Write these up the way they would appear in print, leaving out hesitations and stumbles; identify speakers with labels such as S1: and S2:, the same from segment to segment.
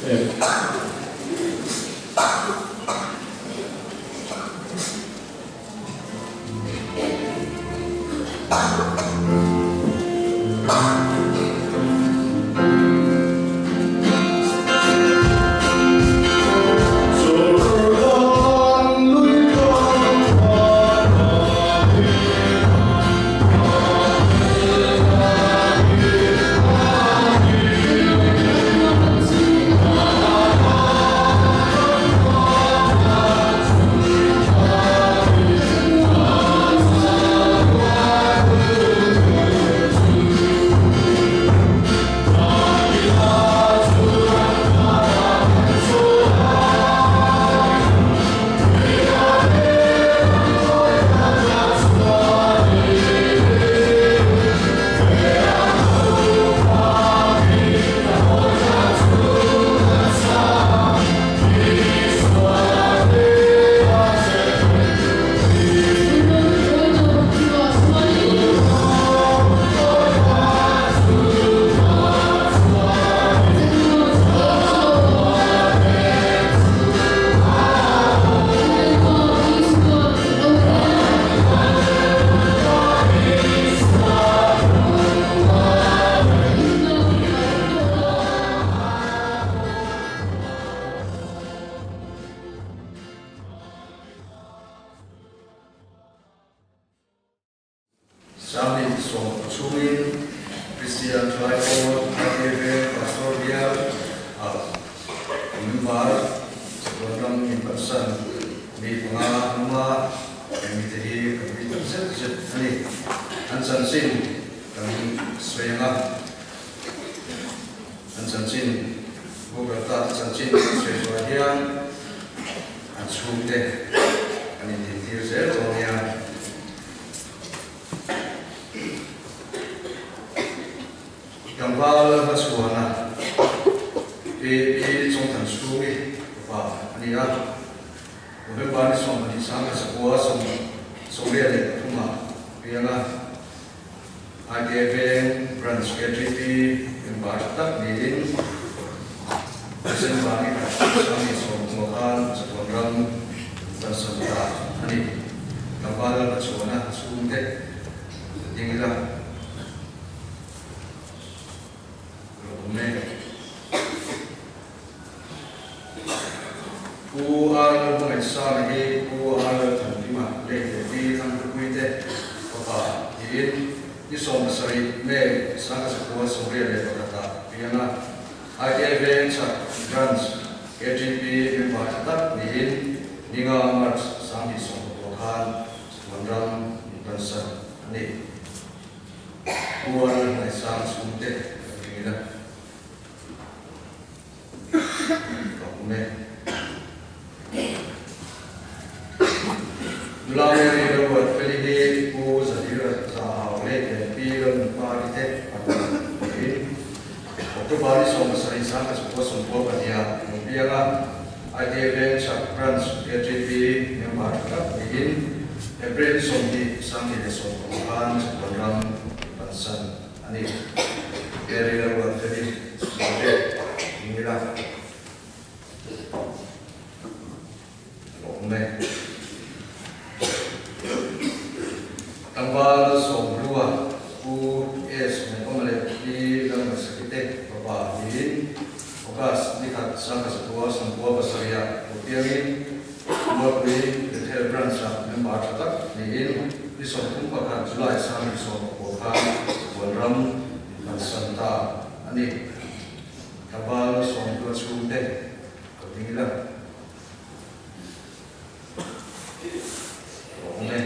S1: em.
S2: Sangni sawm chungin Kristian Thalai Pawl IKV Pastor Bial ah Member Chatuan ram inpatsan mi panga an awm a, heng mite hi kan ui tak zet zet a ni. An chanchin kan sawi ang a, an chanchin Google ta te chanchin kan sawi zuah hian an chhungte kan intintir zel dawn nia. Tlangval hmachhuana pi pi Chawngthan chhungi fapa a ni a, November ni 21 1993 ah piang a, IK Veng Branch KTP member tha tak niin December ni khat 2010 khan Chatuan ram kan sawn ta a ni. Tlangval hmachhuana chhungte ding ila lo awm e. Pu Ar Lalhmangaihsana hi Pu Ar Lalthankima leh leh Pi Thangthupuite fapa tiin ni 17 May 1981 ah piang a, IK Veng chhak Branch KTP member tha tak niin ninga March 2019 khan Chatuan ram inbansan a ni. Pu Ar Lalhmangaihsana chhungte kan ring ila. Ka awm e. Nula Mary Lalruat Feli hi Pu Zahira Zahau leh leh Pi Lalnunpari te pahnih niin October ni 17 1992 ah lo piang a, IK Vengchhak Branch KTP member tha tak niin April ni 20 2010 khan Chatuan ram bansan a ni. Mary Lalruat Feli chhungte ni ila a awm e. Tlangval Sawmhlua Pu S. Ngaihawma leh Pi Lalngaihsaki te fapa niin August ni khat 1997 ah lo piangin Mualpui Bethel Branch-ah member tha tak niin ni 31 July 2019 khan Chatuan ram inbansan ta a ni. Tlangval Sawmhlua chhungte ka ding ila. Awm e.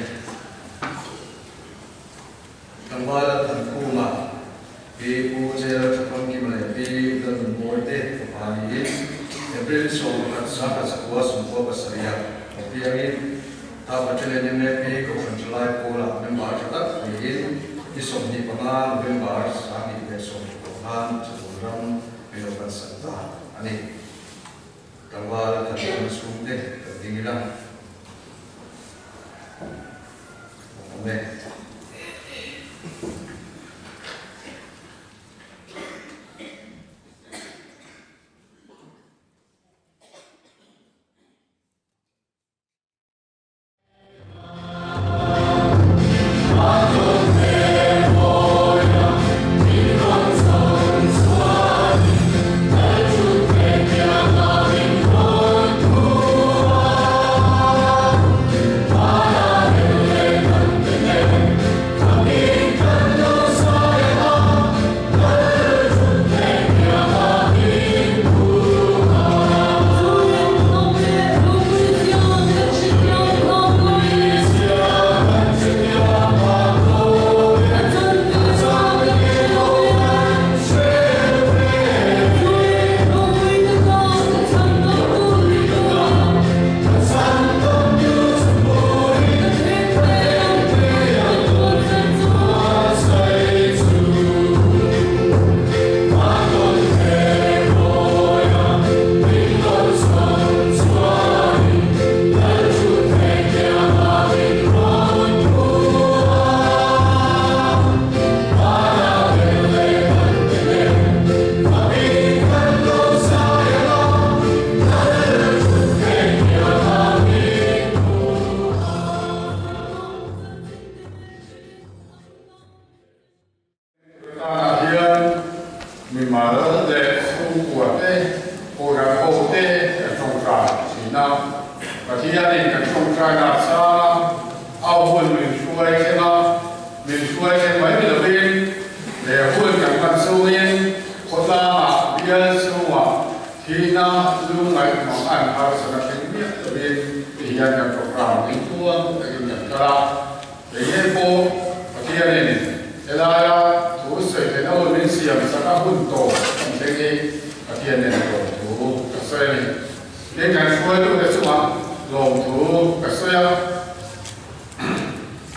S2: Tlangval a than khuma Pi Pu Jail Thafamkima leh Pi Lalnunmawi te fapa niin April 11 1997 ah lo piangin Ta Battalion MAP Kohhran Thalai Pawlah member tha tak niin ni 25 November 2010 khan Chatuan ram milo bansan ta a ni. Tlangval a than khum chhungte kan ding ila. Awm e.
S1: chhungkua te, Kohhran ho te kan tawngtai thin a. Pathianin kan tawngtaina a chhang a, a hun min hruai thleng a, min hruai thleng mai ni lovin he hun kan hman chungin khawtlangah bial chungah thihna lungngaih mang an harsatna thleng miah lovin ti hian kan programme engkuang takin kan kal a. Kei ngei pawh Pathianin helaia thu sawi theihna hun min siam sak a hun tawp kan thleng hi Pathian nen lawmthu ka sawi a ni. Tin, kan hruaitute chungah lawmthu ka sawi a.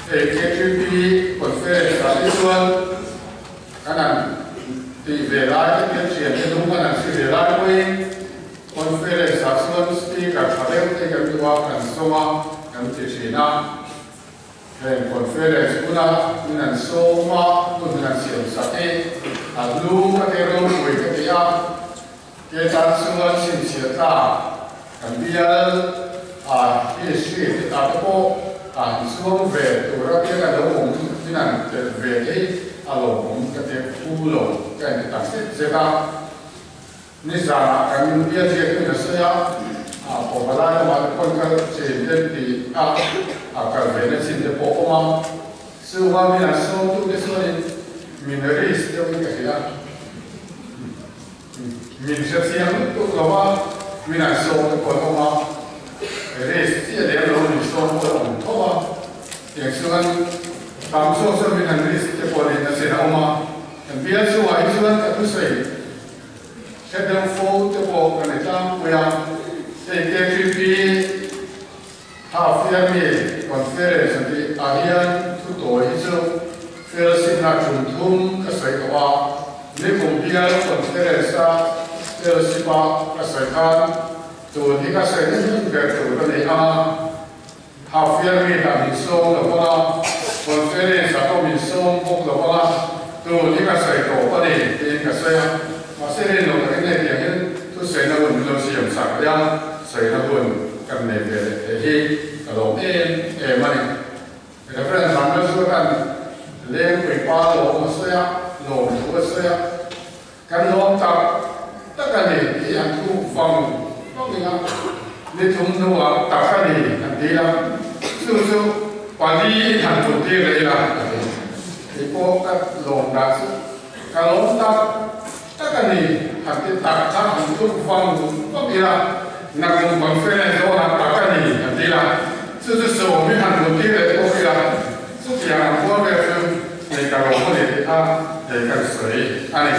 S1: Hei KTP Conference ah hi chuan kan han tih ve lai te hian thiante hnung kan han hri ve lai pawhin Conference ah chuan Speaker tha deuh te kan duh a, kan sawm a, kan ti thin a. Heng conference huna min an sawm a, hun min an siam sak hi a hlu ka ti ropui ka ti a, ke tan chuan chhinchhiah tlak kan bial a history te ta te pawh a han chuang ve tura bial a lo awm min an telh ve hi a lawmawm ka ti phu lo ka inti tak zet zet a. Nizanah kan bial ziak in a sawi a, a pawh lai lamah te pawn kal chin te tih a, a kal ve na chin te pawh awm a, chuvang min an sawm tu te chuanin min risk deuh in ka hria, min hre chiang lutuk lo a, min an sawm te pawh an awm a, risk chiah lem lo min sawm pawh an awm tho a, tiang chuan tam zawk chuan min an risk te pawh nih na chin a awm a, kan bial chungah hi chuan ka thusawi Hre deuh fo te pawh ka ni tlangpui a, hei KTP Half Yearly Conference a tih ah hian thu tawi hi chu fellowship-na tum thum ka sawi tawh a, nikum bial conference-a fellowship-a ka sawi khan tun hi ka sawi na hmun ber tur ka nei ang a, Half Yearly ah min sawm lo vang a, Conference ah pawh min sawm bawk lo vang a, tun hi ka sawi tawp a ni tiin ka sawi a, mahse rin lo takin hei tiang hian thusaina hun min lo siam chak leh a, sawina hun kan nei ve leh thei hi ka lawm em em a ni. Reverend Ramlalzuata'n Lengpui pa lawm a sawi a, lawmthu a sawi a, Kan lawm tak tak a ni tih an thuk vang vang in a, ni thum hnuah tak a ni an ti a, chu chu pali in han thut tir leh ila a ti. Kei pawh ka lawm dah chu ka lawm tak tak a ni han ti tak kha han thuk vang vang ila, nakum conference dawnah tak a ni an ti a, chu chu sawm in han thut tir leh bawk ila, chutiang ang kual vel chu Hei ka lawm a ni tih kha hei kan sawi a ni.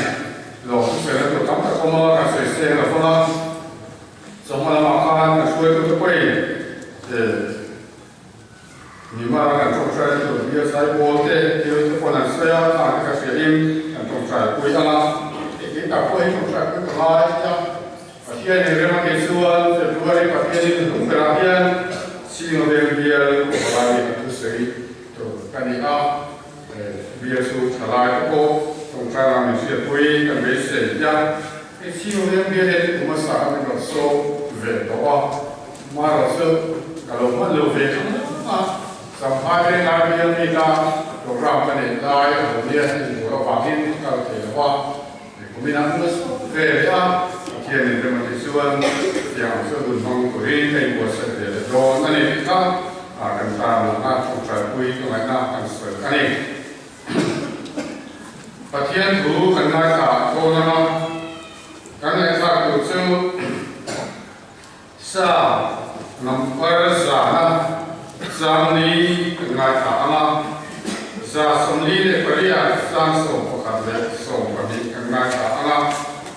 S1: Lawm chu sawi na tur tam tak awm a, kan sawi seng lo vang a. Chawhma lamah khan kan hruaitute pawhin Myanmar a kan tawngtai na tur bial zaipawl te thil te pawhin an sawi a, khang te ka hriahin kan tawngtai pui ang a. Hei kei tak pawh hi tawngtai pui ka ngai a. Pathianin rem a tih chuan February Pathianin hnung berah hian Chhing Veng bial Upa lai kan thusawi tur ka ni a, bial chu tha lai te pawh tawngtai lam min hriatpui kan beisei a, hei Chhing Veng bial hian kum hmasa kha min rawn sawm ve tawh a, amaherawh chu ka lo hman lo ve thang a, Champhai Venglai bial mi ta program ka neih lai a lo nia intur avangin ka kal thei lo a. Kumin a hmu sawt ve leh a, Pathianin rem a tih chuan chutiang ang chu hun hmang turin ka inbuatsaih ve leh dawn a ni tih kha kan tan lohna tawngtaipui ka ngaihna kan sawi a ni. Pathian thu kan ngaithla dawn ang a, kan ngaihthlak tur chu Sa number zana Changli kan ngaithla ang a, 48 chang 11 leh 12 kan ngaithla ang a,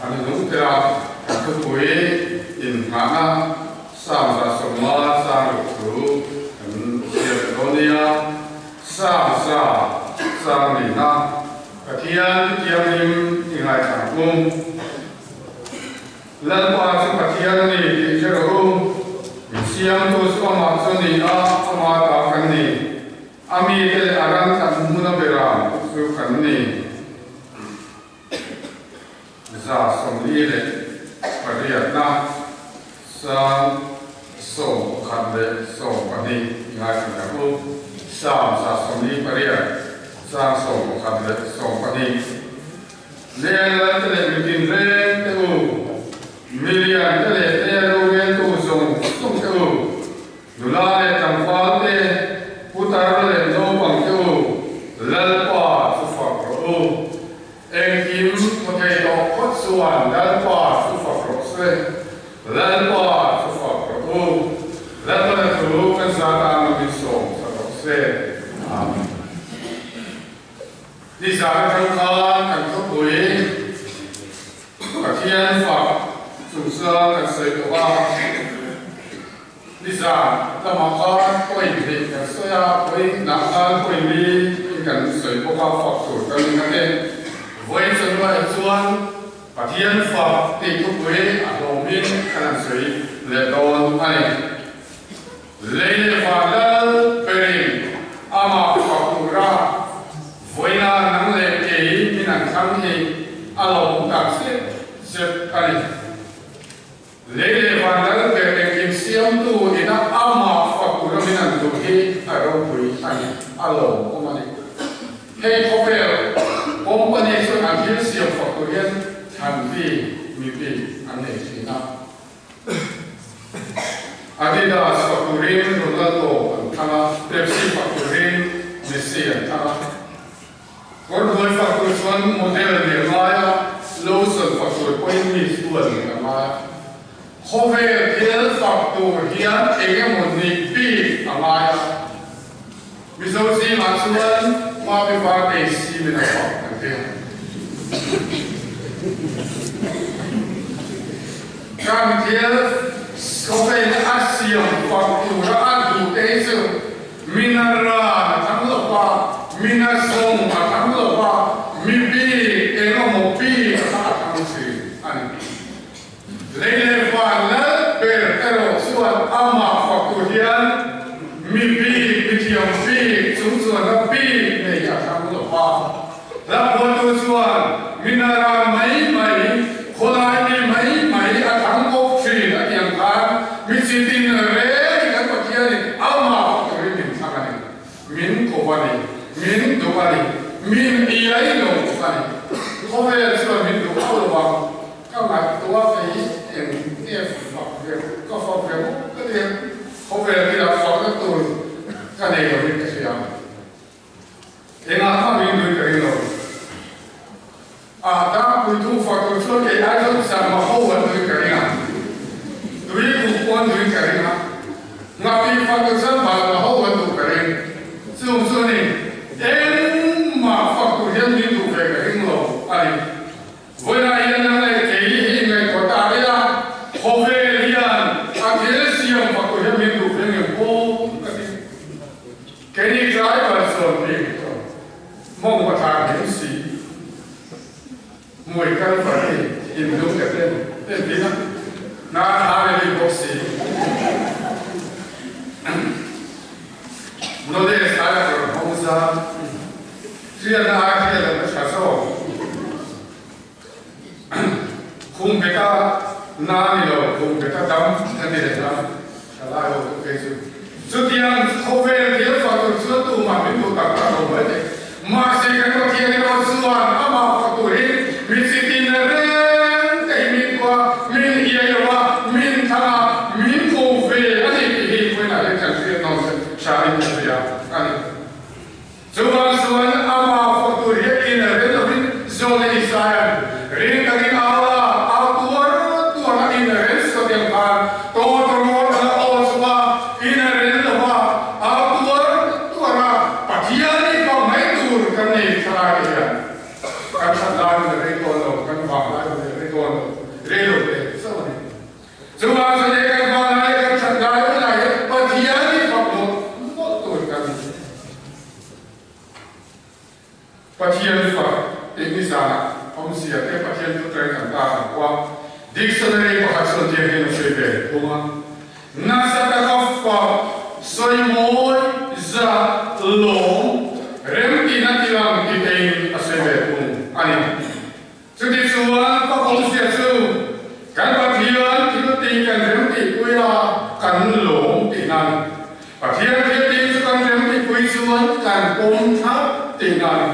S1: an hnung tela kan thupui inngahna Sam 150 chang ruk thu kan chhiar ta dawn nia. Sam za chang lina Pathian Thianghlim i ngaithla ang u. Lalpa chu Pathian a ni tih hre rawh u. Min siamtu chu amah chu a ni a, ama ta kan ni. A mite leh a ram kan hmun a beram chu kan ni. 48na sang 11 leh 12 ngaithla ang u. Psalm 148 sang 11 leh 12. Leng lalte leh mitin reng te u. Milian te leh te roreltu zawng zawng te u, nula leh tlangval te, putar leh naupang te u, Lalpa chu fak rawh u. Engkim thaw thei tawh phawt chuan Lalpa chu fak rawh se. Lalpa chu fak rawh u. Lalpana thu kan zat a min sawm sak rawh se. Amen. Nizan atang khan kan khawpui Pathian fak chungchang kan sawi tawh a, nizan lamah khan point hnih kan sawi a, point nah khan point li in kan sawi bawk a, fak tur kan ni nghat e. Vawiin chawhnuaiah chuan Pathian fak tih thupui a hlawmin kan han sawi leh dawn a ni. Lei leh van lal berin amah fak tura vawiina nang leh kei min an thlang hi a lawm tak zet zet a ni. Lei leh van lal ber engkim siamtu ina amah fak tura min an duh hi a ropui a ni, a lawmawm a ni. Hei khawvel company chuan an thil siam fak tur hian thlan bi mipi an nei thin a. Adidas fak turin Ronaldo an thlang a, Pepsi fak turin Messi an thlang a. Kawrhnuai fak tur chuan model nih a ngai a, lotion fak tur pawhin Miss World nih a ngai a. Khawvel thil fak tur hian eng emaw nih bik a ngai a. Mizo zingah chuan Mapi Varte simin a fak kan ti a. Kan thil khawvel a siam fak tura a duh te hi chu mina ran a thang lo va, mina zawng a thang lo va, mi bik eng emaw bik kha a thang thin a ni. Lei leh van lal ber erawh chuan amah fak tur hian mi bik, mi thiam bik, chung chuanna bik nei a thlang lo va. Hla phuantu chuan mi naran mai mai, khawlai mi mai mai a thlang bawk thin a tih ang khan mi chi tin reng kan Pathianin amah fak turin min thlang a ni. Min ko a ni, min duh a ni, min iai lo a ni. Khawvel chuan min duh hauh lo ang. Ka ngaihtuah kei eng nge fak ve ka fak ve bawk ka ti a, khawvel thila fakna tur ka nei lovin ka hria. Engah kha min nui ka ring lo. A tlangpui thung fak tur chuan kei ai chuan Chakma ho an nui ka ring a, tui kuk pawh an nui ka ring a, Ngapih fak tur chuan Balma ho an duh ka ring. Chung chu a ni, engmah fak tur hian min duh ve ka ring lo a ni. Vawiinah hian nang leh kei hi ngaihtuah ta ila, khawvel hian a thil siam fak tur hian min duh ve ngem pawh ka ti. Keini tlai ban chuan bik chuan mawng a thar hlim si, hmui kal far hi inlung te ten entin a, hna tha leh bik bawk si. Node sai a rawn hawng zan. Hriatna ai hriat lohna tha zawk. Khum beka na ni lo, khum beka dam a ni leh a, tha lai ho chu phei chu. Chutiang khawvel thil fak tur chuan tumah min duh tak tak lo mai thei. Mahse kan Pathian erawh chuan amah fak turin mi chi tin reng te hi min kuah, min iai lo a, min thlang a, min ko ve a ni tih hi vawiinah hian kan hriat nawn hramin ka hria a ni. Chuvang chuan amah fak tur hi in a rel lovin Zawle Isaia'n ring takin au a, au tuar tuar a in a rel suat em khan tawtawrawl a la aw chhuah a, in a rel lo va, au tuar tuar a, Pathian i fak mai tur kan nei thlalai te hian kan that lai hun a rei dawn lo, kan vang lai hun a rei dawn lo, rei lo te chauh a ni. Chuvang chuan he kan hma lai kan that lai hunah hian Pathian hi fak mawlh mawlh tur kan ni. Pathian fak tih ni zanah awmzia te Pathian chu tleng kan ta ang kua. Dictionary pakhat chuan tiang hian a sawi ve thung a, Nasa taka fak, sawimawi, zah, lawm, remtihna tilang ti tein a sawi ve thung a ni. Chuti chuan ka awmzia chu kan Pathian thil tih kan rem tihpui a, kan lawm tihna a ni. Pathian thil tih chu kan rem tihpui chuan kan pawm thlap tihna a ni.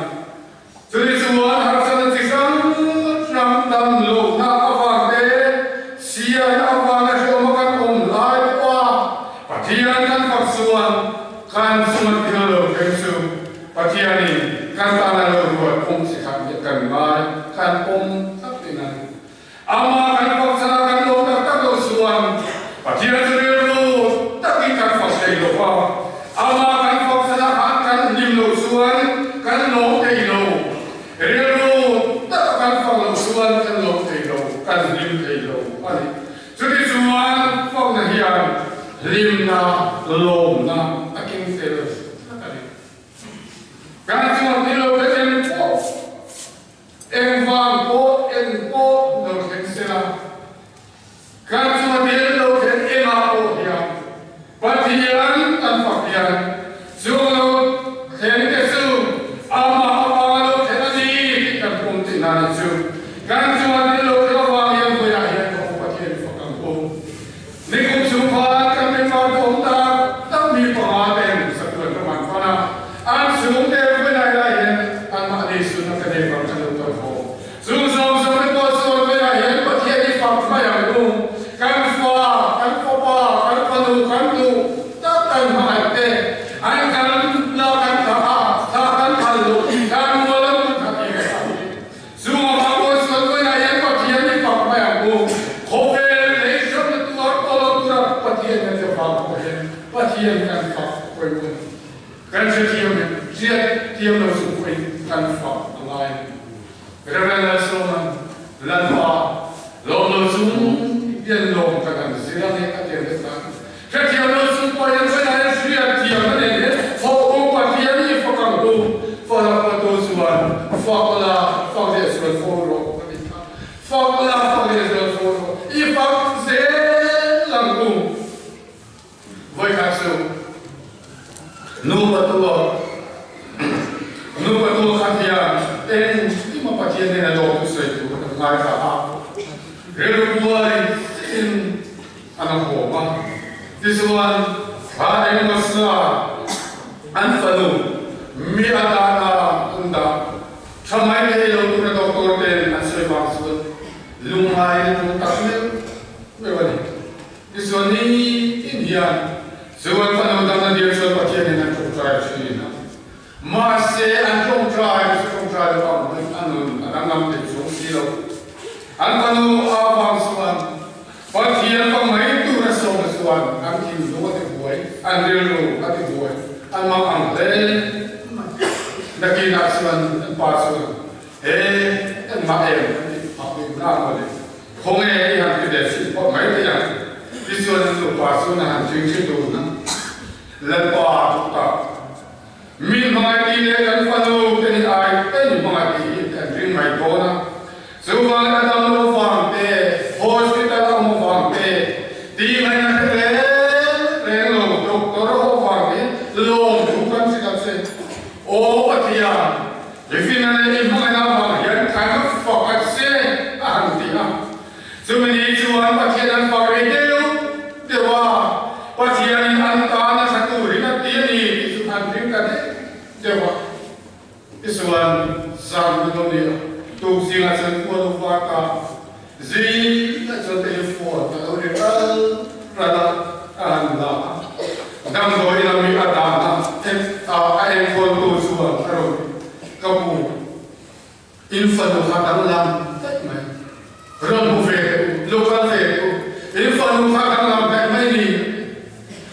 S1: Chuti chuan harsatna chi hrang hrang dam lohna avang te, si Kan chunga thil lo thleng chu Pathianin kan tana lo ruat kawng chi khat nih kan ngai, kan pawm tlat thin a ni. Amah kan fak chana kan lawm tak tak lo chuan Pathian chu rilru takin kan fak thei lo va, amah kan fak chana khan kan hlim lo chuan kan lawm thei lo. Rilru taka kan fak lo chuan kan lawm thei lo, kan hlim thei lo a ni. Chuti chuan fakna hian hlimna, lawmna a keng tel tlat a ni. Kan chuan ni lo te eng pawh, eng vang pawh, eng pawh lo thleng se la, kan chuan ni lo thleng engah pawh hian Pathian kan fak hian chung lo thleng te chu amah avanga lo thlen a ni tih kan pawm tih na ni chu. Kan chuan ni lo thleng avang hian vawiah hian ka pu Pathian fak ang u. Nikum chung khan kan member duhawm tak tak mi panga ten sakhuan ram an pan a, an chhungte vawiah lai hian anmahni sunna ka nei vang kha lo kal haw. Chung zawng zawng te pawh chuan vawiah hian Pathian i fak mai ang u. Kan fa, kan fapa, kan fanu, kan duh tak kan hmangaih te an kan la kan thlah a, thlah kan phal loh, kan mual an kan thlah tih ka hria. Chung avang pawh chuan vawiah hian Pathian i fak mai ang u. Khawvel lei hramna tuar pawh lo tura Pathian kan hre vang pawh hian Pathian kan fak pawimawh a ni. Kan hrethiam em? Hriat thiam lo chung pawhin kan fak a ngai a ni. Rev. Lalsawman, Lalpa, lawm lo chung hian lawm ka kan zir a ni a ti ang khan. Hrethiam lo chung pawh hian vawiah hian hriat thiam a nei hle. Thawhpawng Pathian i fak ang u. Falak patu chuan fak la, fak leh zual fo rawh a ti kha. Fak la, fak leh zual fo rawh. I fak zel ang u. Vawikhat chu nupa tua nupa tua khat hian eng ema Pathian hnena lawm thu sawi tur an ngaithla a, rilru buai chiin an a hawm a. Tichuan, thla engemaw sa an fanu mi a dahna an dah tha mai thei lo tura doctor ten an sawi vang chuan lungngai lung tak meuh meuh a ni. Tichuan nitin hian chuan fanu dang a dir chuan Pathianin an tawngtai thin a. Mahse an tawngtai chu tawngtai lo ang hming a nun a danglam thei chuang si lo. An fanu a vang chuan Pathian fa mai tur a sawm chuan an thinlung a ti buai, an rilru a ti buai, an mang ang hle mai. Nakinah chuan an pa chuan, He engmah em an ti phah bik na mawle. Khawnge i han ti ve chhin phawt mai thei ang. Tichuan an nupa chuan a han ṭing ṭhi dun a, Lalpa duh tak, min hmangaih tih leh kan fanu te ni ai en hmangaih tih hi an ring mai dawn a. Chuvangin a dam lo vang te, hospital a awm vang te, tih ngaihna hre reng reng lo doctor a awm vang te lawm thu kan hrilh ang che. Aw Pathian, Rifina leh i hmangaihna avang hian kan fak a che a han ti a. Chumi ni chuan Pathian an fak rei deuh deuh a, Pathianin an tan a tha turin a ti a ni tih chu an ring ta deuh deuh a. Tichuan zan hun lo ni a, tuk zingah chuan khua lo var ta, zingah chuan telephone a lo ri ral ral a, a han la a. Damdawi lam i a dahna a enkawltu chuan a rawn ti, Ka pu, in fanu kha danglam daih mai. Rawn hmu ve teh u, lo kal ve teh u, in fanu kha danglam daih mai ni a ti.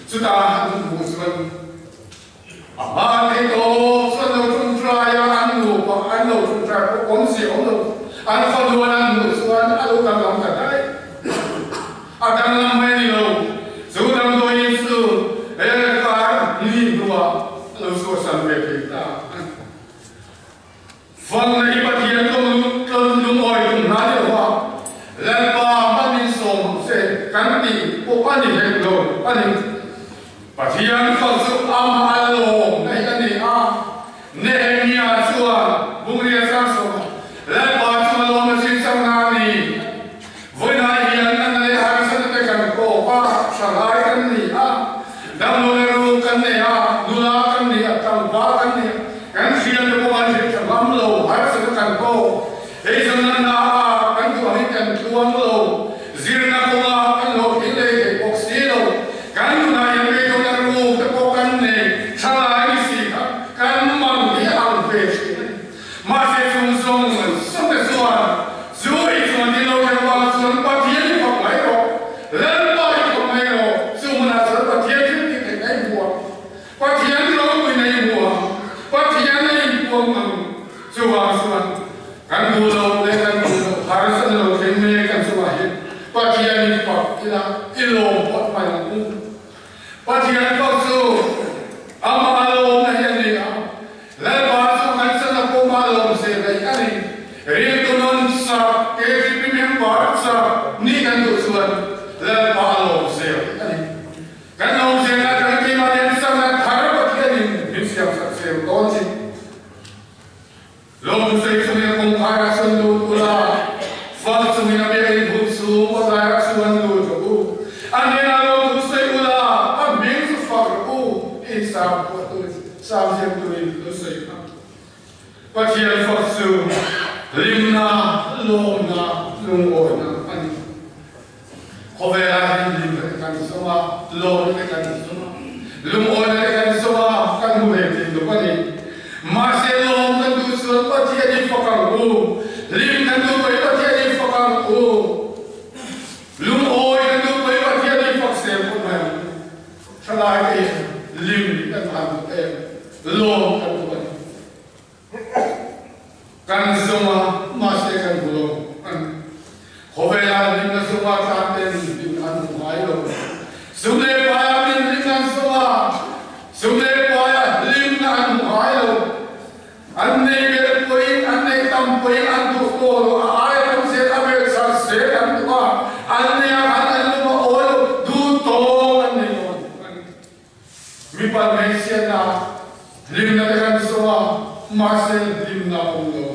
S1: Chutah a han hmuh chuan a hma thei tawp chuan lo ṭawngṭai a, an nupa an lo ṭawngṭai pawh awmzia awm lo. An fanu an han hmuh chuan a lo danglam ta daih. A danglam mai a ni lo. Chu damdawiin chu he kar ni hnuah a lo chhuahsan ve thei ta a ni. Fangna hi Pathian tawng lungawi tum hna deuh va, Lalpa hman in sawm ang che kan tih pawh a ni hlek lo a ni. Pathian fak chu amah a lawm na hi a ni a. Nehemia chuan Bungria Sangsawma, Lalpa chu a lawm a chin chang na a ni. Vawiinah hian a na leh harsatna te kan kawp a, thalai kan ni a, damlo leh ruk kan nei a, nula kan ni a, tlangval kan ni a, kan hriatna pawh an hrilh tha ngam lo, harsatna kan kawp. Hei zawng na a kan duh angin kan tluang lo, zirna kawnga kan hlawhtling lei thei bawk si lo. Kan nunah hian beidawnna ruk te pawh kan nei. Pathian i fak ila i lawm phawt mai ang u. Pathian fak chu amah a lawmna hi a ni a, Lalpa chu kan chana pawm a lawm zel daih a ni. Riltu nun chak, KTP member chak nih kan duh chuan Lalpa a lawm zel daih a ni. Kan lawm zelna atangin keimah hian chakna thar Pathianin min siamsak zel dawn a ni. Lawm sawi chungin a kawngkhar ah chuan lut ula, fak chungin a biakinn hmun chhung kawtlai ah chuan lut rawh u. A hnenah lawmthu sawi ula, a hming chu fak rawh u tiin Sam phuahtu Sam ziaktuin lo sawi kha. Pathian fak chu hlimna, lawmna, lungawina a ni. Khawvelah hian hlimna te kan zawng a, lawmna te kan zawng a, lungawina te kan zawng a, kan hmu ve thei lo a ni. Mahse lawm kan duh chuan Pathian i fak ang u, hlim kan duh pawhin Pathian i fak ang u, lungawi kan duh pawhin Pathian i fak sel phawt mai ang u. Thalai te hian hlim kan han duh em, lawm kan duh a ni. Kan zawng a, mahse kan hmu lo. An khawvela hlimna zawng a tlan ten hlim an hmu ngai lo. Sum leh paia min hlim an zawng a, sum leh paia hlimna an hmu ngai lo. An nei belh pawhin, an nei tam pawhin an duh tawh lo, a aia tam zel a belh char zel an duh a, an nei a khan an lum a awi lo, duh tawng an nei lo. Mipa hmeichhiatna hlimna te kan zawng a, mahse hlimna a awm lo.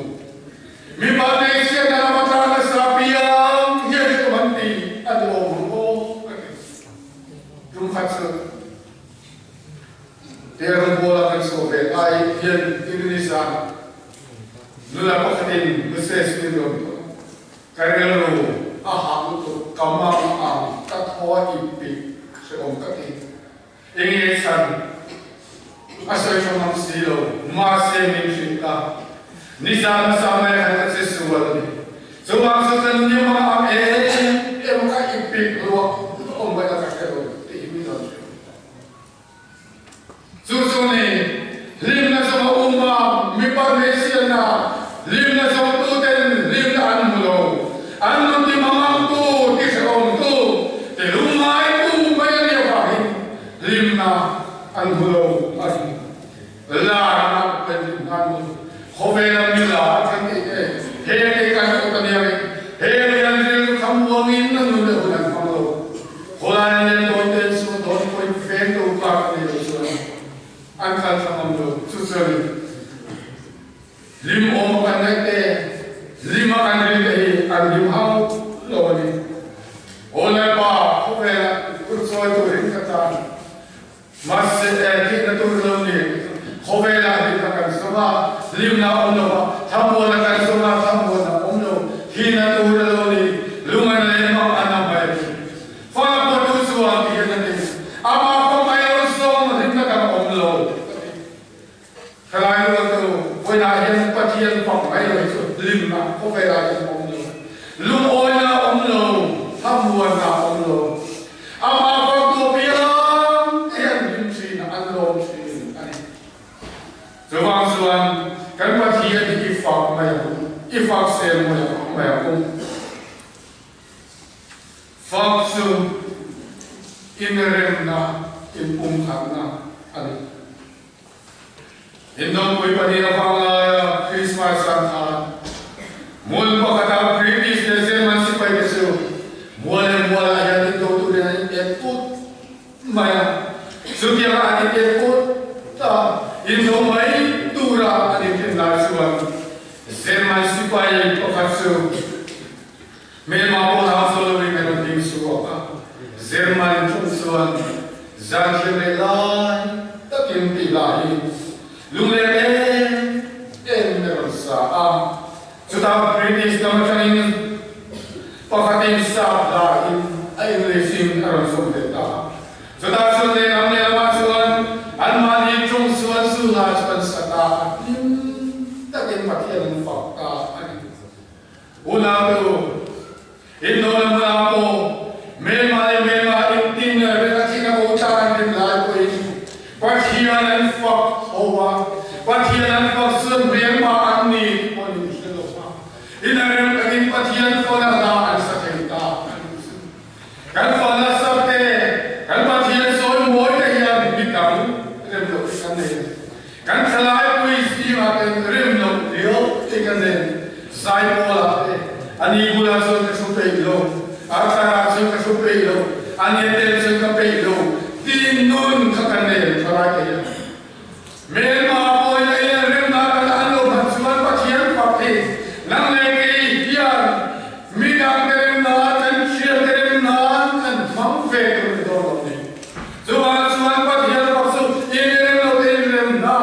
S1: Mipa hmeichhiatna lama tlang nasa piang hian hrehawm an ti a ni awm ang aw ka ti. Tum khat chu Terrawn bawla kan chhuah ve lai hian Indonesia nula pakhatin message min rawn thawn a, ka rilru a hah lutuk, ka mang ang, ka thaw a ip pik hrehawm ka ti. Enge chhan a sawi tha ngam si lo, mahse min hrilh ta. Nizan hmasa mai khan ka che sual a ni. Chuvang chu kan ni hma ang em em ka ipik ruah awm mai a ka hre lo tih hi min rawn hrilh. Chu chu ni, hlimna zawng a um a, mipa hmeichhiatna hlimna zawngtuten hlimna an hmu lo. An nun ti hmangangtu, ti hrehawmtu, ti lungngaihtu mai a nih avangin hlimna an hmu lo a ni. Larna kan hlim hnan ni. Khawvela mi lar kan tih te, he te kan awt a nia e. He mi an rilru thlamuangin an nun leh hun an hmang lo. Khawlai an len dawn ten chu dawn pawhin feng to kar a nei lo chuan an kal thla ngam lo. Chu chuan hlim awm a kan ngaih te, hlim a kan rin te hi an hlim hauh lo a ni. Aw Lalpa, khawvelah kut chawi turin ka tan. Mahse, thihna tur lo ni. Khawvelah hlimna kan zawng a, hlimna a awm lo va, thlamuanna kan zawng a, thlamuanna a awm lo. Thihna tur a lo ni. Lungan leh mang a na mai a ni. Fa pawhtu chuan ti hian a ni, Amah pawh mai lo zawng hlimna dang a awm lo, ka ti. Thalai rualtu, vawiinah hian Pathian fak mai lo hi chu hlimna khawvelah hian a awm lo. Lungawina a awm lo, thlamuanna a awm lo. Amah faktu apiang te hian hlim thin a, an lawm thin a ni. Chuvang chuan kan Pathian hi i fak mai ang u, i fak sel mai ang u. Fak chu inremna, inpumkhatna a ni. Indopui pahnih avang laia Krismas zan khan hmun pakhatah British leh German sipaite chu mual leh mualah hian indo turin an inpek put mai a. Chutianga an inpek put a, indo mai tura an inrin lai chuan German sipai pakhat chu Hmelma pawh hlau chuan loin kan rawn ding chhuak a, German ṭawng chuan zanthiam leh lai takin tih lah hi lungleng em em in a rawn sa a. Chutah British lam aṭangin pakhatin sap lahin a English in a rawn zawm leh ta a. Chutah chuan lehlam lehlamah chuan anmahni ṭawng chuan chu hla chu an sa ta a, hlim takin Pathian an fak ta a ni. Unau, indawn a hmunah pawh hmelma leh hmelma intin leh reng a thihna ko tlang an rin lai pawhin Pathian an fak tho a, Pathian an fak chuan hmelma an ni tih pawh an inhre lo va, inarem takin Pathian fana hla an sa thei ta a nih chu. peih lo, ani a tel chuan ka peih lo tih nun kha ka nei ang thalai thei a. Hmelma pawhin a in remna kan an lo hman chuan Pathian fak hi nang leh kei hian midangte remna kan thiante remna'n kan hmang ve tur ni dawn lo ni. Chuvang chuan Pathian fak chu in rem lo te in remna,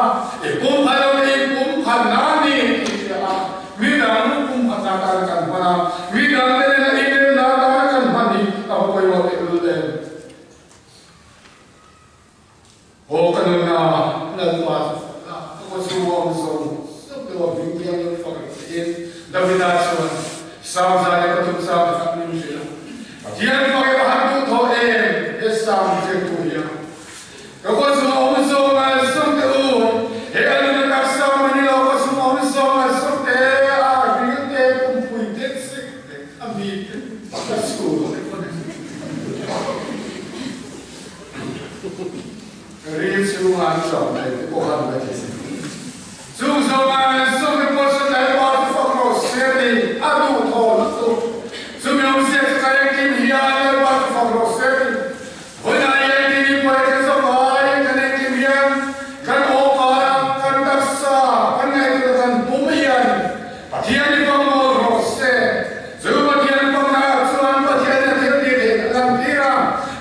S1: i pum phan lo te in pum phanna ni tih hria a, midang pum phanna tana kan hman a, midangte nena in remna tana kan hman hi a va pawimawh tehlul em. Aw ka nunna Lalpa chu fak la, ka khaw chhunga awm zawng zawng te aw hming thiang lo fak ang che in Davida chuan Psalm 103 min hrilh a. Pathian fak e va han duh thaw em he Psalm ziaktu hian. Ka khaw chhunga awm zawng zawng te u, he a nunna taksa awm a ni lo, ka chhunga awm zawng zawng te a ril te pumpui te sek te a mi te ka chhunga te pawn a ni. Ril chhunga an zawm thei te pawh han la thei. Chung zawng ah an zawm te pawh chu Lalpa chu fak rawh se ti a duh thaw lutuk. Chumi awmzia chu ka engkim hian Lalpa chu fak rawh se ti. Vawiinah i engkim in pawi kan zawm ai kan engkim hian kan awkar a, kan taksa, kan ngaihtuahna kan pum hian Pathian i fak mawl rawh se. Chu Pathian faknaah chuan Pathianin a thil tih theih a lantir a,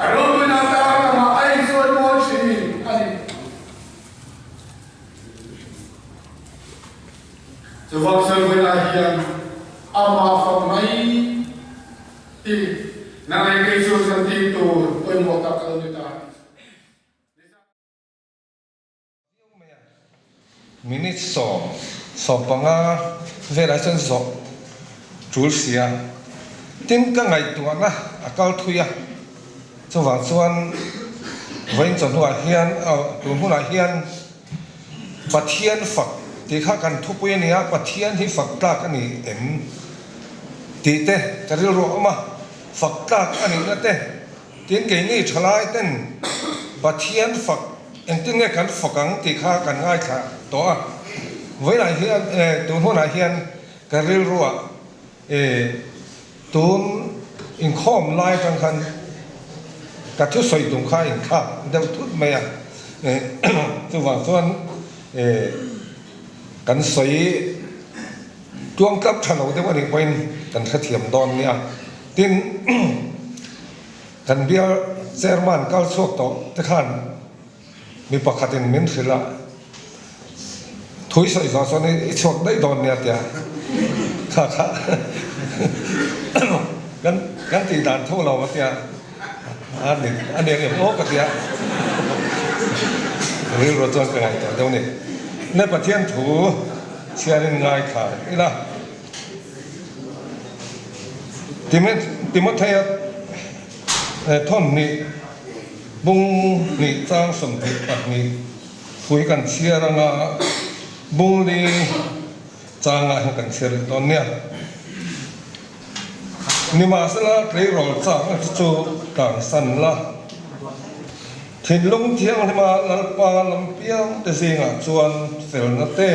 S1: a ropuina tar lamah a insawi mawi thin a ni. Chuvang chuan vawiinah hian amah fak mai hi nang leh kei chu kan tih tur pawimawh tak a lo ni ta a ni.
S3: Minute sawm, 15 velah chuan zawh tul si a, tin ka ngaihtuahna a kal thui a, chuvang chuan vawiin chawhnuah hian tun hunah hian Pathian fak tih kha kan thupui a ni a, Pathian hi fak tlak a ni em tih te ka rilru a awm a, fak tlak a nihna te Tin, keini thalai ten Pathian fak engtin nge kan fak ang tih kha kan ngaithla tawh a. Vawiinah hian, tun hunah hian ka rilruah tun inkhawm lai atang khan ka thusawi tum kha inthlak deuh thut mai a. Chuvang chuan kan sawi tluang tlap tha lo deuh a nih pawhin kan hrethiam dawn nia. Tin, kan bial chairman kal chhuak tawh te khan mi pakhatin min hrilh a, thui sawi zawh chuan i chhuak daih dawn nia tia kha kha kan kan tih dan tho lo a tia a ni a ni ang em aw ka tia rilru chuan ka ngaihtuah deuh a ni. Ne Pathian thu chhiarin ngaithla ila. Timothea thawmhnih bung hnih chang 22 phui kan chhiar anga bung li changah hian kan chhiar leh dawn nia. Nimahsela tleirawl chakna te chu tlansan la, thinlung thianghlima Lalpa lam piang te zingah chuan felna te,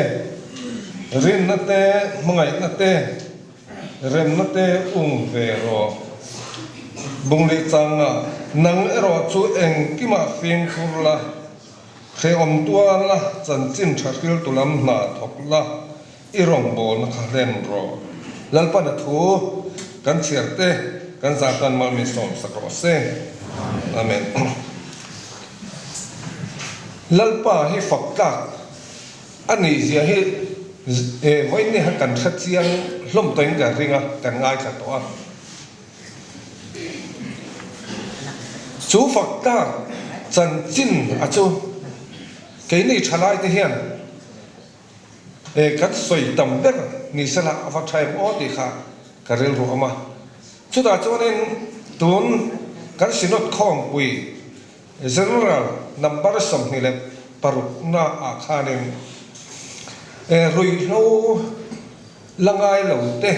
S3: Rinna te, hmangaihna te, remna te um ve rawh. Bunglih changa nang erawh chu engkimah fimkhur la, hrehawm tuar la, chanchin tha hriltu lam hna thawk la, i rawngbawlna kha hlen rawh. Lalpana thu kan chhiar te kan zah tan mal min sawmsak rawh se. Amen. Lalpa hi fak tlak. A nih zia hi vawiin ni khan kan hre chiang hlawm tawhin ka ring a, kan ngaithla tawh a. Chu fak tlak chanchin a chu keini thalai te hian kan sawi tam ber ni sela a va tha em aw tih kha ka rilru awm a. Chutah chuanin tun kan Synod khawmpui General number 26 na ah khanin ruihhlo la ngai lo te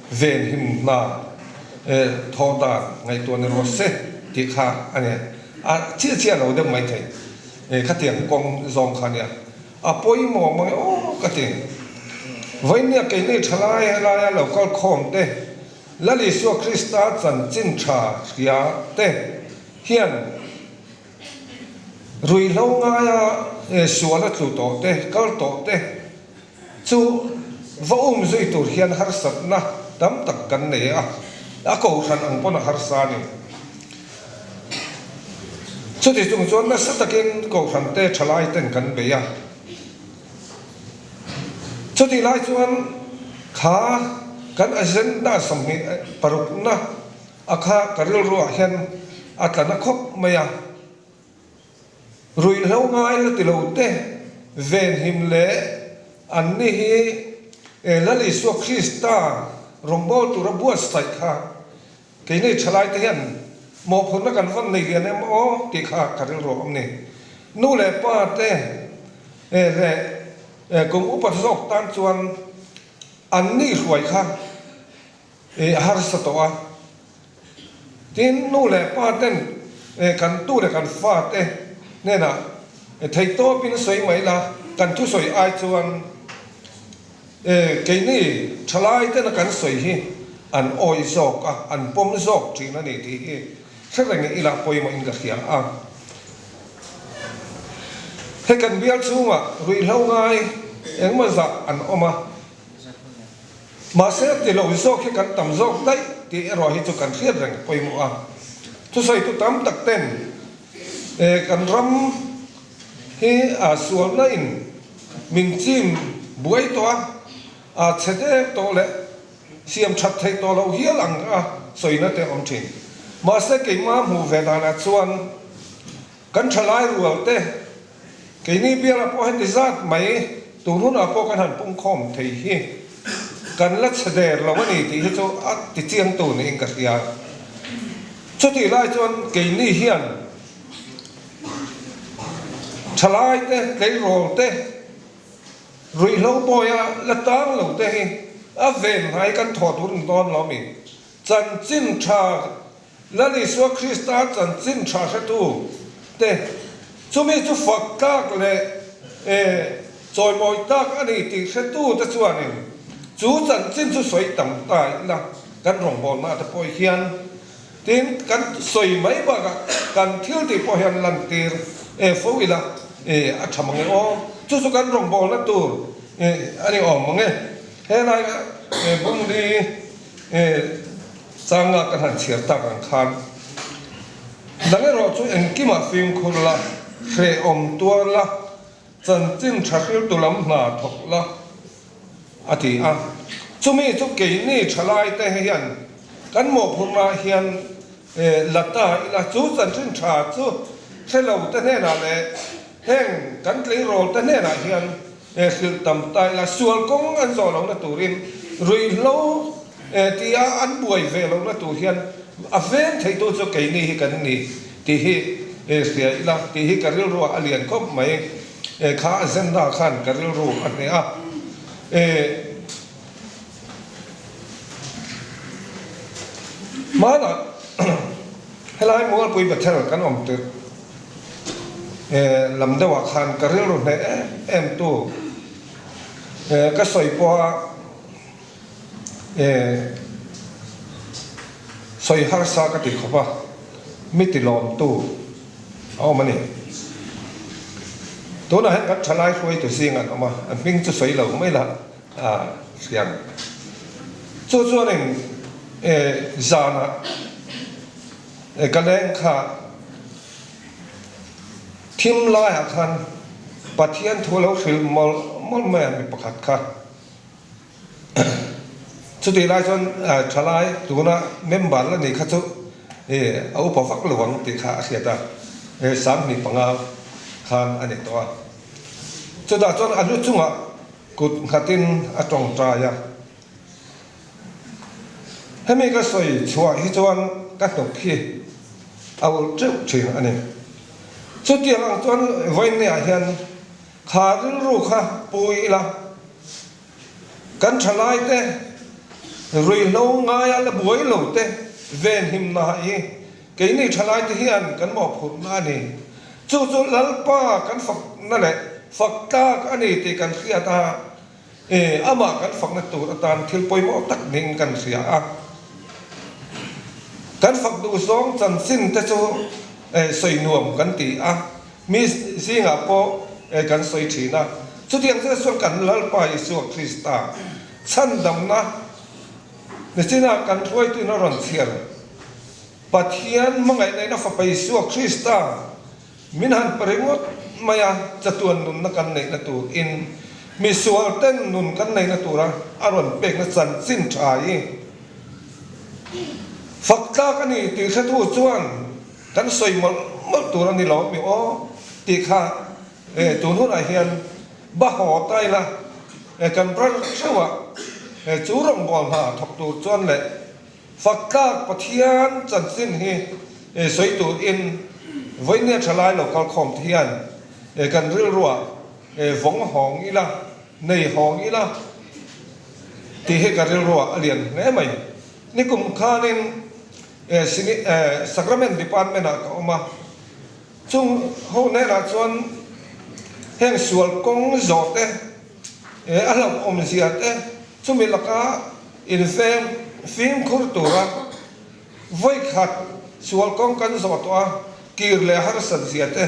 S3: venhim hna thawh dan ngaihtuah ni rawh se tih kha a ni. A chiah chiah lo deuh mai thei khatiang kawng zawng kha nia. A pawimawh mang e aw ka ti. Vawinia keini thalai laia lo kal khawm te. Lal Isua Krista chanchin tha hria te hian ruihhlo ngaia sual a tlu tawh te, kal tawh te chu va um zui tur hian harsatna tam tak kan nei a, a kohhran ang pawn a harsa a ni. Chuti chung chuan nasa takin kohhran te thalai ten kan bei a. Chutih lai chuan kha kan agenda 26 na a kha ka rilruah hian a tla na khawp mai a. Ruihhlo ngai la ti lo te venhim leh an ni hi Lal Isua Krista rawngbâwl tura buatsaih kha Keini thalaite hian mawhphurhna kan vawn nei lian em aw tih kha ka rilru a awm ni. Nu leh pa te leh kum upa zawk tan chuan an ni hruai kha a harsa tawh a. Tin, nu leh pa ten kan tu leh kan fa te hnenah theihtawpin sawi mai la, kan thusawi ai chuan Keini thalai tena kan sawi hi an awi zawk a, an pawm zawk thin a ni tih hi hre reng ila pawimawhin ka hria a. Hei kan bial chhungah ruihhlo ngai engemaw zah an awm a, mahse ti lo zawk hi kan tam zawk daih tih erawh hi chu kan hriat reng pawimawh a. Thusawitu tam tak ten kan ram hi a sualna in min chim buai tawh a, a chhe dek tawh leh siam that theih tawh loh hial ang a sawina te a awm thin. Mahse keimah hmuh ve danah chuan kan thalai rual te keini bialah pawh heti zat mai tun hunah pawh kan han pungkhawm thei hi kan la chhe der lo a ni tih hi chu a ti chiang tu niin ka hria. Chutih lai chuan keini hian Thalai te, tleirawl te, ruihhlo pawia la tang lo te hi a ven hnai kan thawh tur ni dawn lo mi? Chanchin tha, Lal Isua Krista chanchin tha hretu te, chumi chu fak tlak leh chawimawi tlak a ni tih hretu te chuanin chu chanchin chu sawi tam ta ila kan rawngbawlna te pawh hian Tin, kan sawi mai bakah kan thil tih pawh hian lantir e fo ila e a tha mang e aw. Chu chu kan rawngbawlna tur e a ni awm mang e. Helai e bungli e changa kan han chhiar tak ang khan nang erawh chu engkimah fimkhur la, hrehawm tuar la, chanchin tha hriltu lam hna thawk la, a ti a. Chumi chu keini thalaite hian kan mawhphurhnaah hian la ta ila, chu chanchin tha chu hre lo te hnenah leh heng kan tleirawl te hnenah hian hrilh tam ta ila, sual kawng an zawh lohna turin ruihhlo tia an buai ve lohna tur hian a veng theitu chu keini hi kan ni tih hi hria ila tih hi ka rilruah a lian khawp mai. Kha agenda khan ka rilru a hneh a. Hmanah helai Mualpui Bethel kan awm tirh lam deuhah khan ka rilru hneh em em tu ka sawi pawha sawi harsa ka ti khawp a, mi ti lawmtu a awm a ni. Tunah hian kan thalai hruaitu zing an awm a, an hming chu sawi lo mai la a hriang. Chu chuanin zanah ka leng kha thim laiah khan Pathian thu a lo hrilh mawlh mawlh mai a mi pakhat kha. Chutih lai chuan thalai tuna member la nih kha chu a upa vak lo ang tih kha a hriat a, 25 khan a ni tawh a. Chutah chuan a lu chungah kut nghatin a tawngtai a. Hemi ka sawi chhuah hi chuan ka hnuk hi a ulh teuh thin a ni. Chutiang ang chuan vawiinniah hian kha rilru kha pu ila. Kan thalaite ruihhlo ngaia la buai lo te venhimna hi keini thalaite hian kan mawhphurhna a ni. Chu chu Lalpa kan fakna leh fak tlak a ni tih kan hriat a, amah kan fakna tur atan thil pawimawh tak niin kan hria a. Kan fak duh zawng chanchin te chu sawi nuam kan ti a, mi zingah pawh kan sawi thin a. Chutiang zet chuan kan Lalpa Isua Krista chhandamna nichinah kan hruaituin a rawn chhiar. Pathian hmangaihna in a Fapa Isua Krista Min han pa ringawt mai a, chatuan nunna kan neihna tur in misual ten nun kan neihna tura a rawn pekna chanchin tha hi fak tlak a ni tih hretu chuan kan sawi mawlh mawlh tur a ni lo mi aw tih kha tun hunah hian ba haw ta ila kan ral theuh a, chu rawngbâwl hna thawk tur chuan leh Fak tlak Pathian chanchin hi sawi tur in vawinia tha lai lo kal khawm te hian kan rilruah vawng hawng ila, nei hawng ila tih hi ka rilruah a lian hle mai. Nikum khanin Sacrament Department ah ka awm a, chung ho hnenah chuan heng sual kawng zawh te, a hlauhawmzia te, Chumi laka inveng fimkhur tura vawikhat sual kawng kan zawh tawh a, kir leh harsat zia te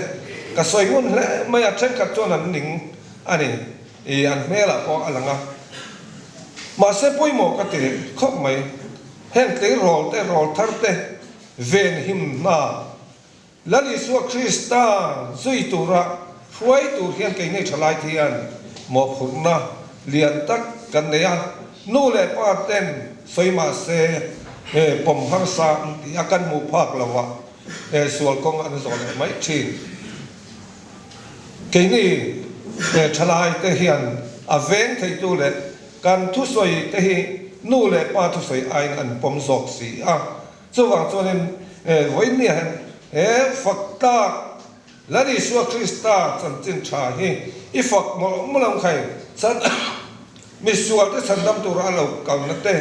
S3: ka sawi ngun hle mai a, thenkhat chuan an ning a ni, i an hmelah pawh a lang a. Mahse pawimawh ka ti khawp mai, heng tleirawl te, rawl thar te venhim hna Lal Isua Krista zui tura hruai tur hian keini thalai te hian mawhphurhna lian tak kan nei a, nu leh pa ten sawi mah se pawm harsa an ti a, kan hmuh phak lo a, sual kawng an zawh leh mai thin. Keini thalai te hian a veng theitu leh kan thusawi te hi nu leh pa thusawi aiin an pawm zawk si a. Chuvang chuanin vawiin hian he fak tlak Lal Isua Krista chanchin tha hi i fak mawlh mawlh ang khai chan misualte chhandam tura a lo kalna te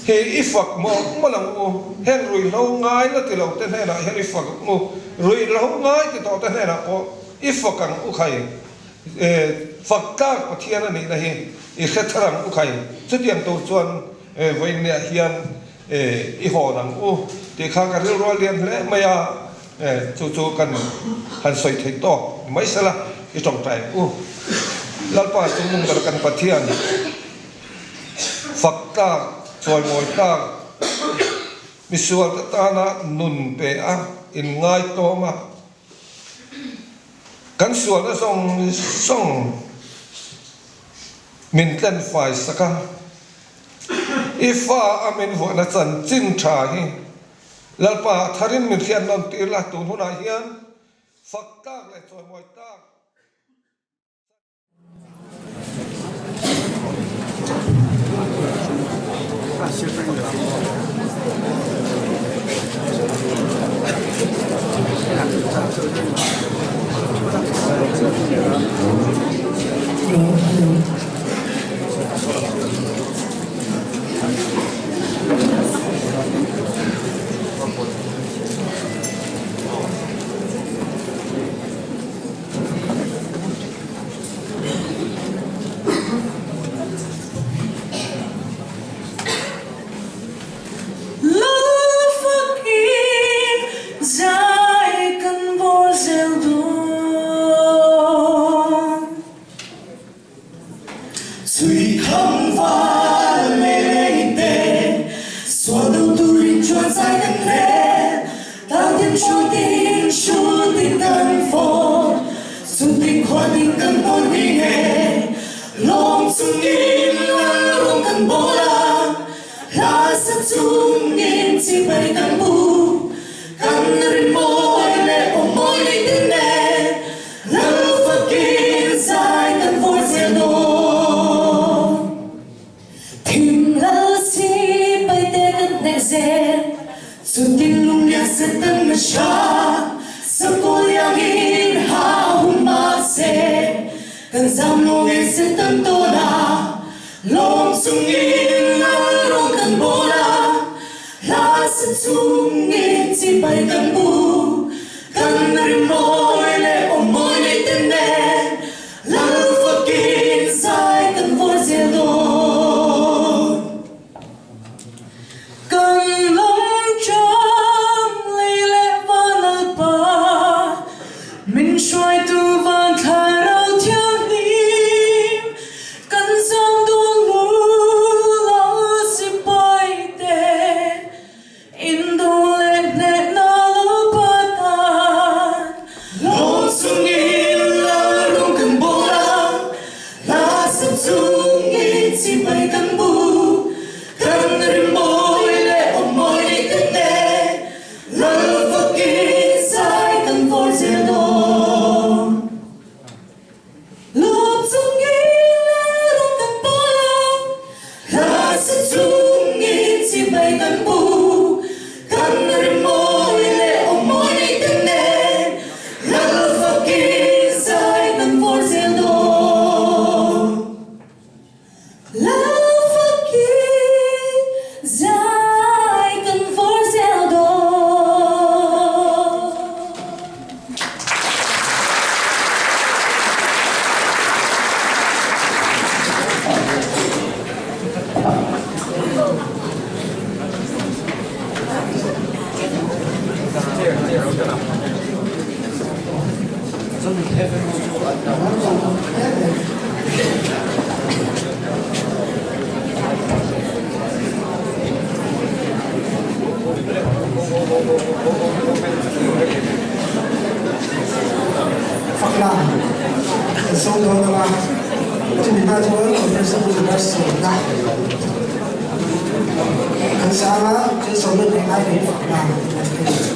S3: hi i fak mawlh mawlh ang u. Heng ruihhlo ngai la ti lo te hnenah hian i fak ang u. Ruihhlo ngai ti tawh te hnenah pawh i fak ang u khai. Fak tlak Pathian a nihna hi i hre thar ang u khai. Chutiang tur chuan vawiinniah hian i hawn ang u tih kha ka rilrual lian hle mai a, chu chu kan han sawi thei tawk mai sela i tawngtai ang u. Lalpa chu nung ber kan Pathian fak tlak, chawimawi tlak, misualte tana nun pe a, inngaitawm a, Kan sualna zawng zawng min tlen fai sak a, i fa a min vuahna chanchin tha hi Lalpa a tharin min hriat nawn tir la, tun hunah hian fak tlak leh chawimawi tlak.
S4: kan buk Kan rimawi leh aw mawi nei te nen Lal fakin zai kan vawr zel dawn. Lal fakin zai kan vawr zel dawn.
S5: Fakna kan so dawn anga chumi hma chuan conference a hun a sawmna kan sang a, chu sawmna hmeh ngai niin fakna an ti.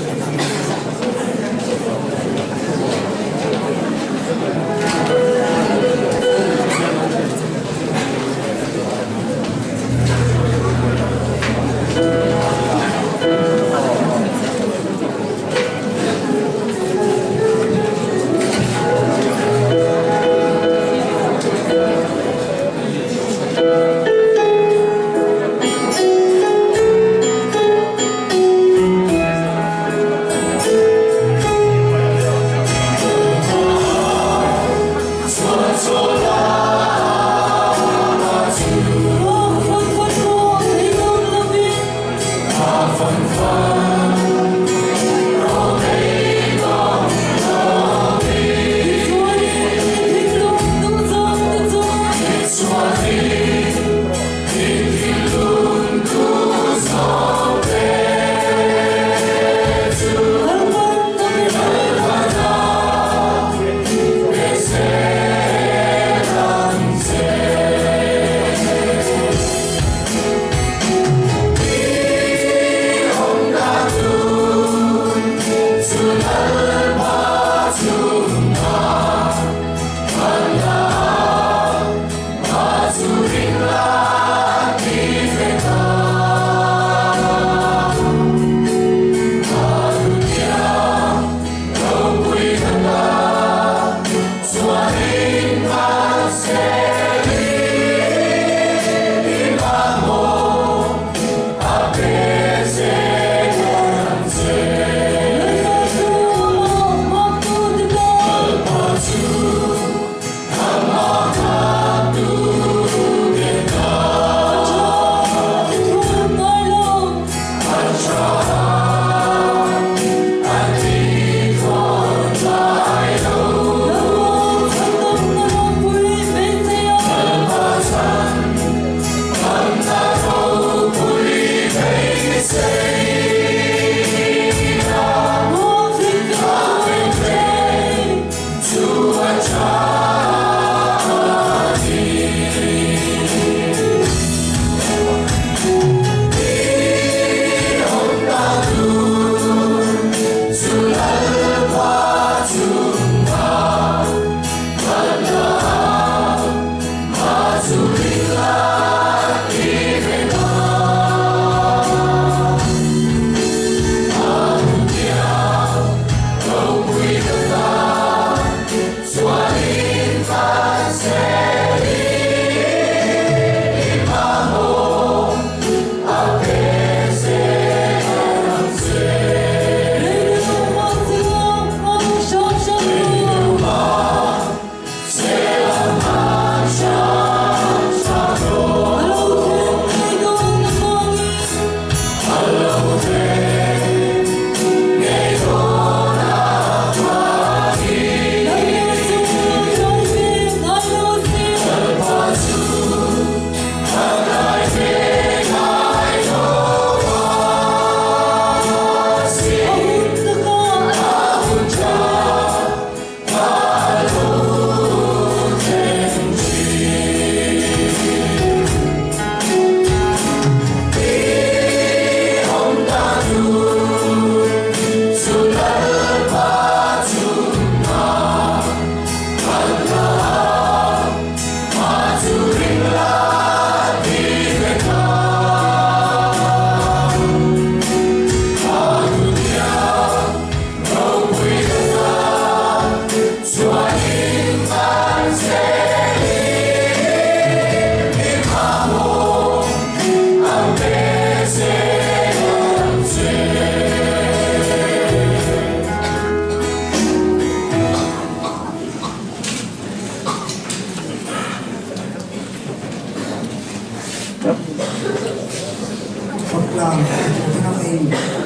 S5: Faklam tih kha in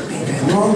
S5: peih ve maw?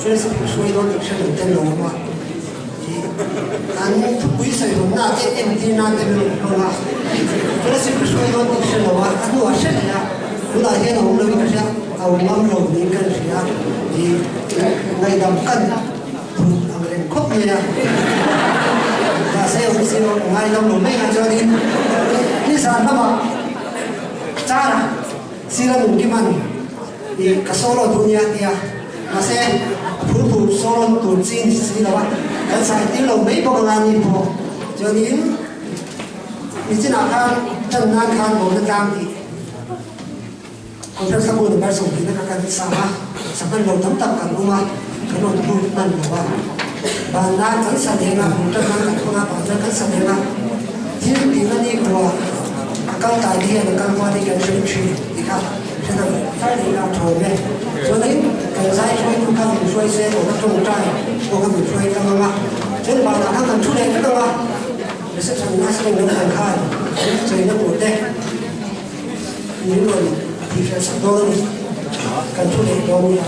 S5: Fellowship hruai dawn tih hre lo ten lo awm a, an thupui sawi hawnna te entirna te min rawn hmang a, Fellowship hruai dawn tih hre lo a, a hnuah hre leh a, tunah hian a awm lo in ka hria, a awm ngam lo niin ka hria, ngaihdam kan phut ang reng khawp mai a, mahse awmzia ngaidam lo mai ang chuanin nizan lamah Chara sira nunkiman i ka solo duh nia tia mahse a phur phur solo tur chi ni si lo a, kan sai tir lo mai bawk anga ni pawh chuanin nichinah khan tan nan khan bawlna tlang tih Conference a bu number 20 na ka kan sa a, sa hman lo tam tak kan awm a, kan rawn phur hman lo a. Ban nan kan sa deng a, bul tan nan kan hmang a, ban nan kan sa deng a. Thil tihna ni khua a kal tai te hian a kal hma te hi kan hre thin ti kha hre deuh far leh ila a thawn e. Chuanin kan zai hruaitu kha min hruai se tawna tawngtai pawh kha min hruai tlang ang a, chuan banah khan kan thu leh vek ang a, reception nurse lam khan an chaina tur te, Min rawn tihfiah sak dawn a ni. Kan thu leh dawn nia.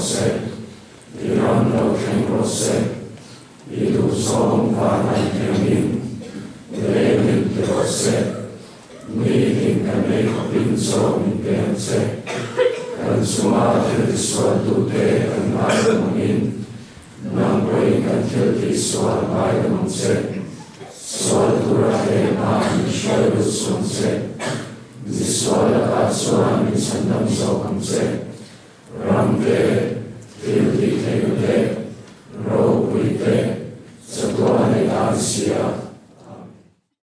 S6: se, i ram lo thleng rawh se, i duhzawng van an thiamin leimin ti rawh se, mi tin kan ei khawpin chaw min pe ang che, kan chunga thil tisualtute kan ngaidam angin nang pawhin kan thil tihsual ngaidam ang che, sual tura hlehna min hruai lut suh ang che. Misual lakah chuan min chhandam zawk ang che. Ram te,